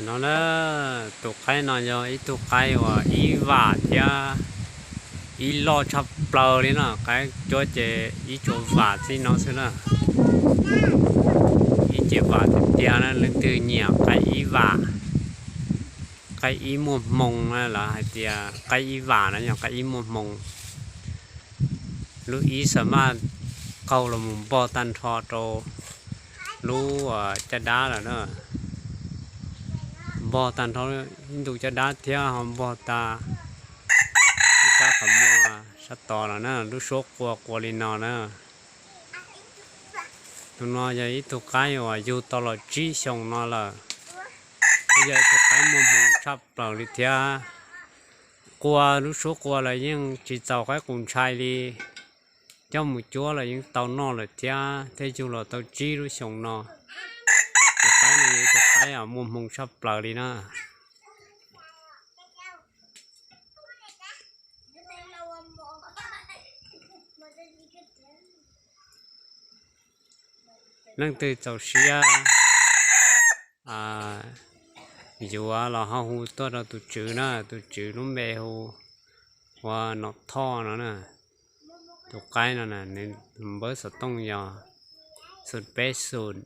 No na, tus qaib no yog ib tug qaib uas ib vam thiab ib loj tshaj plaws li no. Qaib cuab ces ib tsuas vam txij no xwb na. Ib ce vam tiag tiag na, leej twg nyiam qaib ib vam, qaib ib muaj hmoo na, lawv hais tias qaib ib vam no yog qaib ib muaj hmoo. Lub ib xa maj qaug los mus npog tag nrho rau lub caj dab lawm na. Npog tag nrho ib ntu caj dab thiab ho npog tag ib sab qhov muag sab tod lawm na. Lub suab qua qua li no na. Tus no yog ib tug qaib uas yug tau los tsib xyoos no lawm. Yog ib tug qaib muaj hmoo tshaj plaws li thiab. Qua lub suab qua los yeej tsis txaus qaib qus ntshai li. Coj mus cuab los yeej tau noj lawm thiab, thiaj yug los tau tsib lub xyoos no. Tus qaib no yog ib tug qaib muaj hmoo tshaj plaws li na. Leej twg txaus siab yuav los ho hu tuaj rau tus tswv na, tus tswv lub npe hu ua Nom Thoj no na. Tus qaib no na, nws npawb xov tooj yog xoom peb xoom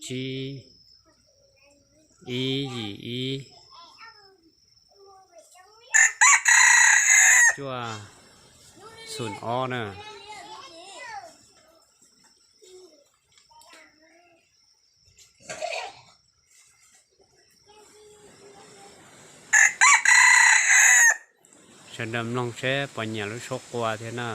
tsib ib yim ib cuaj xoom ob na. Sawv daws mloog seb puas nyiam lub suab qua thiab na.